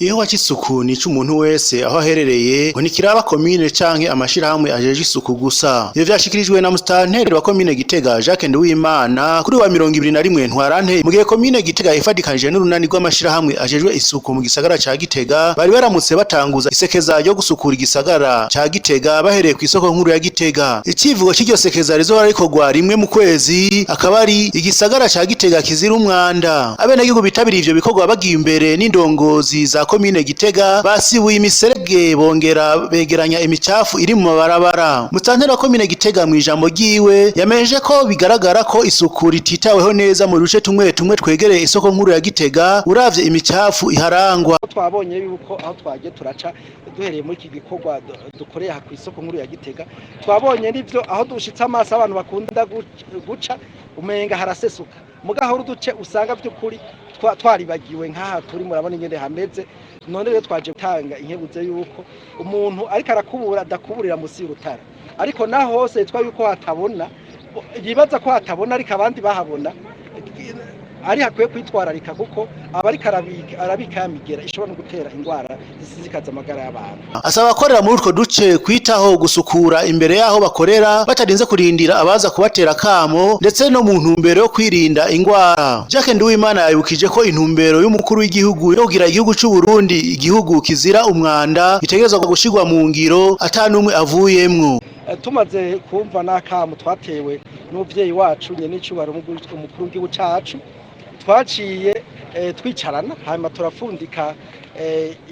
Igikorwa c'isuku ni ic'umuntu wese aho aherereye, ngo ntikiraba komine canke amashirahamwe ajejwe isuku gusa. Ivyo vyashikirijwe na musitanteri wa komine Gitega, Jacques Nduwimana, kuri wa 21 Ntwarante, mu gihe komine Gitega ifadikanije n'urunani rw'amashirahamwe ajejwe isuku mu gisagara ca Gitega bari baramutse batanguza isekeza ryo gusukura igisagara ca Gitega bahereye kw'isoko nkuru ya Gitega. Icivugo c'iryo sekeza rizohora rikorwa rimwe mu kwezi akaba ari "Igisagara ca Gitega kizira umwanda". Abenegihugu bitabiriye ivyo bikorwa bagiye imbere n'indongozi za komine Gitega basibuye imiserege, bongera begeranya imicafu iri mu mabarabara. Musitanteri wa komine Gitega mw'ijambo ryiwe yamenyesheje ko bigaragara ko isuku rititaweho neza mu duce tumwe tumwe twegereye isoko nkuru ya Gitega, uravye imicafu iharangwa. Twabonye yuko aho twagiye turaca, duhereye muri iki gikorwa dukoreye aha kw'isoko nkuru ya Gitega, twabonye n'ivyo aho dushitse amaso abantu bakunda guca umenga harasesuka, mugaho uduce usanga vy'ukuri twaribagiwe. Nk'aha turi murabona ingene hameze. None rero twaje gutanga inkebuzo yuko umuntu ariko arakubura adakuburira musi y'urutara, ariko naho hose yitwa yuko hatabona, yibaza ko hatabona, ariko abandi bahabona, ari hakwiye kwitwararika, kuko aba ariko arabika ya migera ishobora no gutera ingwara zisizikaza amagara y'abantu. Asaba abakorera muri utwo duce kwitaho gusukura imbere y'aho bakorera batarinze kurindira abaza kubatera akamo, ndetse no mu ntumbero yo kwirinda ingwara. Jacques Nduwimana yabibukije ko intumbero y'umukuru w'igihugu yo kugira igihugu c'u Burundi igihugu kizira umwanda itegerezwa gushirwa mu ngiro ata n'umwe avuyemwo. Tumaze kumva n'akamo twatewe n'umuvyeyi wacu nyene icubahiro umukuru w'igihugu cacu, twaciye twicarana, hanyuma turafundika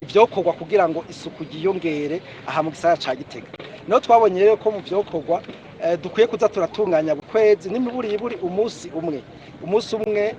ivyokorwa kugira ngo isuku ryiyongere aha mu gisagara ca Gitega. Niho twabonye rero ko mu vyokorwa dukwiye kuza turatunganya kwezi n'imiburiburi umunsi umwe, umunsi umwe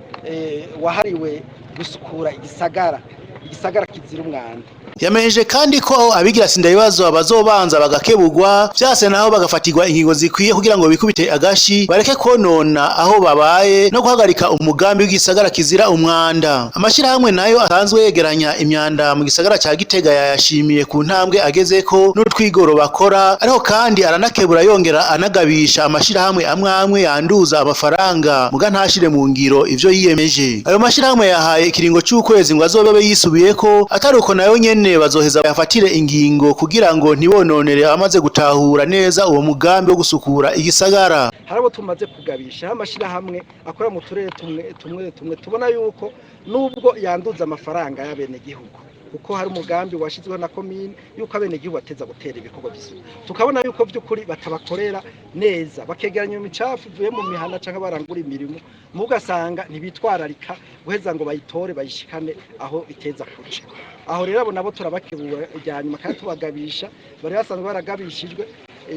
wahariwe gusukura igisagara, igisagara kizira umwanda. Yamenyesheje kandi ko abigira sindabibazo bazobanza bagakebugwa, vyase naho bagafatirwa ingingo zikwiye kugira ngo bikubite agashi, bareke konona aho babaye no guhagarika umugambi w'igisagara kizira umwanda. Amashirahamwe nayo asanzwe yegeranya imyanda mu gisagara ca Gitega yayashimiye ku ntambwe agezeko n'utwigoro bakora, ariko kandi aranakebura yongera anagabisha amashirahamwe amwe amwe yanduza amafaranga muga ntashire mu ngiro ivyo yiyemeje. Ayo mashirahamwe yahaye ikiringo c'ukwezi ngo azobe yisubiyeko, atari uko nayo nyene bazoheza bayafatire ingingo kugira ngo ntibononere abamaze gutahura neza uwo mugambi wo gusukura igisagara. Hari abo tumaze kugabisha, amashirahamwe akora mu turere tumwe tumwe tumwe tubona yuko nubwo yanduza amafaranga y'abenegihugu, kuko hari umugambi washizweho na komine yuko abenegihugu bateza gutera ibikorwa by'isuku, tukabona yuko by'ukuri batabakorera neza, bakegeranya imicafu ivuye mu mihana canke barangura imirimo, mugasanga ntibitwararika guheza ngo bayitore bayishikane aho iteza kuca. Aho rero abo nabo turabakebura irya nyuma kandi tubagabisha, bari basanzwe baragabishijwe.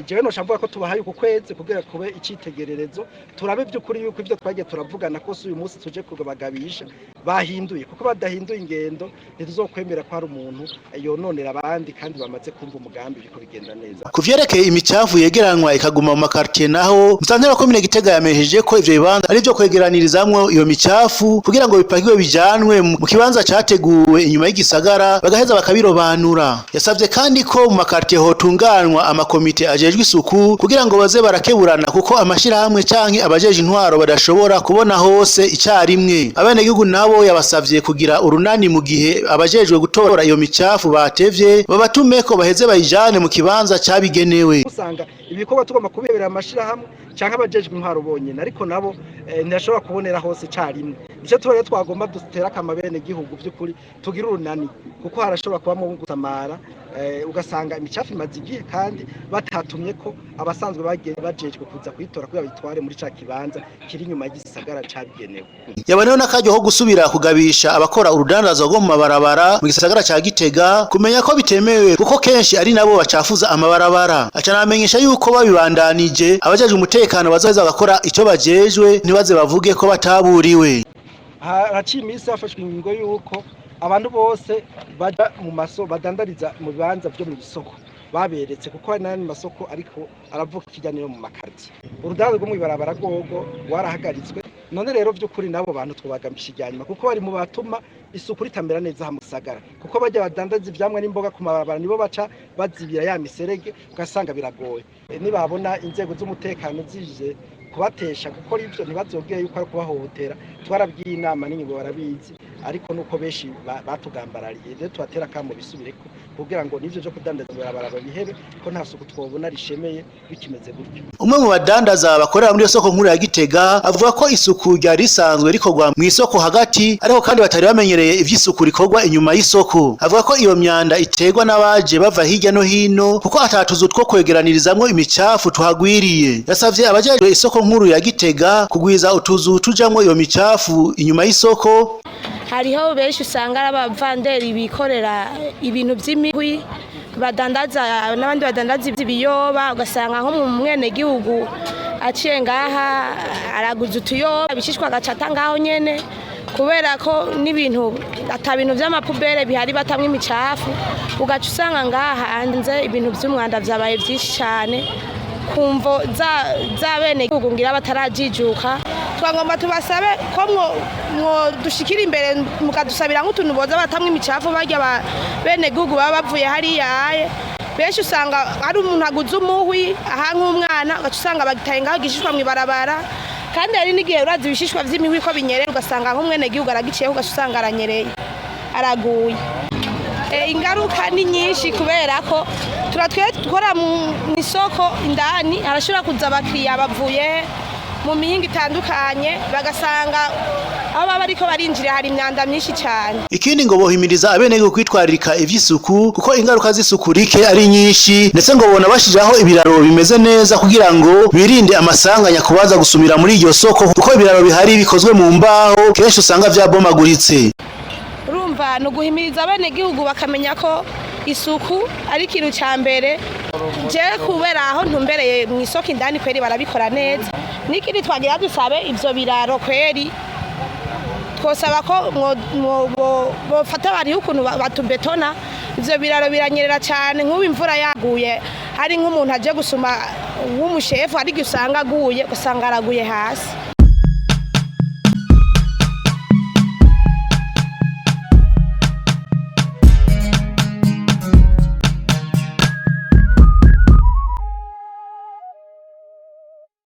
Jewe nosha mvuga ko tubahaye uku kwezi kugira kube icitegererezo, turabe by'ukuri yuko ivyo twagiye turavugana ko uyu munsi tuje kubagabisha bahinduye, kuko badahinduye ingendo ntituzokwemera ko hari umuntu yononera abandi kandi bamaze kumva umugambi biriko bigenda neza. Ku vyerekeye imicafu yegeranwa ikaguma mu makartier naho, musitanteri wa komine Gitega yamenyesheje ko ivyo bibanza ari ivyo kwegeranirizamwo iyo micafu kugira ngo bipakiwe bijanwe mu kibanza categuwe inyuma y'igisagara, bagaheza bakabirobanura. Yasavye kandi ko mu makartier hotunganwa amakomite ajejwe isuku kugira ngo baze barakeburana, kuko amashirahamwe canke abajeje intwaro badashobora kubona hose icarimwe. Abenegihugu nabo yabasavye kugira urunani mu gihe abajejwe gutora iyo micafu batevye, babatumeko baheze bayijane mu kibanza cabigenewe. Usanga ibikorwa tugomba kubirebera amashirahamwe canke abajejwe intwaro bonyene, ariko nabo ntibashobora kubonera hose icarimwe. Nico tuba rero twagomba dutera akama abenegihugu vy'ukuri tugira urunani, kuko harashobora kubamwo gusamara, ugasanga imicafu imaze igihe kandi batatumye ko abasanzwe bajejwe kuza kuyitora kugira bayitware muri ca kibanza kiri inyuma y'igisagara cabigenewe. Yaboneyeho n'akaryo ko gusubira kugabisha abakora urudandazwa rwo mu mabarabara mu gisagara ca Gitega kumenya ko bitemewe, kuko kenshi ari nabo bacafuza amabarabara. Aca anamenyesha yuko babibandanije abajejwe umutekano bazoheza bagakora ico bajejwe, ntibaze bavuge ko bataburiwe. Haraciye iminsi hafashwe ingingo yuko abantu bose baja mu maso badandariza mu bibanza vyo mw'isoko baberetse, kuko hari n'ayandi masoko ariko aravuka ikiganiro mu makartier. Urudandazwa rwo mw'ibarabara rwogo rwarahagaritswe. None rero vy'ukuri nabo bantu twobagambisha irya nyuma, kuko bari mu batuma isuku ritamera neza aha mu gisagara, kuko barya badandaza ivyamwa n'imboga ku mabarabara nibo baca bazibira ya miserege, ugasanga biragoye. Nibabona inzego z'umutekano zije kubatesha gukora ivyo, ntibazobwire yuko ari kubahohotera. Twarabwiye inama n'ingingo, barabizi. Ariko nuko benshi batugambarariye, rero tubatera akamo bisubireko kugira ngo n'ivyo vyo kudandaza ibarabara babihebe, ko nta suku twobona rishemeye bikimeze gutyo. Umwe mu badandaza bakorera muri iyo soko nkuru ya Gitega avuga ko isuku ryari risanzwe rikorwa mu isoko hagati, ariko kandi batari bamenyereye ivy'isuku rikorwa inyuma y'isoko. Avuga ko iyo myanda iterwa n'abaje bava hirya no hino, kuko atatuzu two kwegeranirizamwo imicafu tuhagwiriye. Yasavye abajejwe isoko nkuru ya Gitega kugwiza utuzu tujamwo iyo micafu inyuma y'isoko. Hariho benshi usanga ari abavanderi bikorera ibintu by'imihwi badandaza, n'abandi badandaza ibiyoba, ugasanga nko mu mwenegihugu aciye ngaha araguza utuyoba, ibishishwa agacata ngaho nyene, kubera ko n'ibintu ata bintu vy'amapubere bihari batamwo imicafu, ugaca usanga ngaha hanze ibintu vy'umwanda vyabaye vyinshi cane kumvo za bene gihugu ngira batarajijuka. Twagomba tubasabe ko mwo dushikira imbere mukadusabira nk'utuntu boza batamwe imicafu barya bene gihugu baba bavuye hariya aye. Benshi usanga ari umuntu aguze umuhwi aha nk'umwana, ugaca usanga bagitaye ngaho igishishwa mw'ibarabara. Kandi hari n'igihe urazi ibishishwa vy'imihwi ko binyerera, ugasanga nk'umwene gihugu aragiciyeho, ugaca usanga aranyereye, araguye. Ingaruka ni nyinshi, kubera ko turatwe dukora mu isoko indani, harashobora kuza abakiriya bavuye mu mihinga itandukanye, bagasanga aho baba ariko barinjira hari imyanda myinshi cyane. Ikindi ngo bohimiriza abenegihugu kwitwararika ivy'isuku, kuko ingaruka z'isuku rike ari nyinshi, ndetse ngo bona bashiraho ibiraro bimeze neza kugira ngo birinde amasanganya kubaza gusumira muri iryo soko, kuko ibiraro bihari bikozwe mu mbaho kenshi usanga vyabomaguritse. Urumva ni uguhimiriza abenegihugu bakamenya ko isuku ari ikintu cya mbere. Je kubera aho ntumbereye mu isoko indani kweri barabikora neza. N'ikindi twagira dusabe, ivyo biraro kweri twosaba ko bofata bariho ukuntu batubetona ivyo biraro, biranyerera cyane. Nk'ubu imvura yaguye, hari nk'umuntu aje gusuma w'umushefu, hari igihe usanga aguye, ugasanga araguye hasi.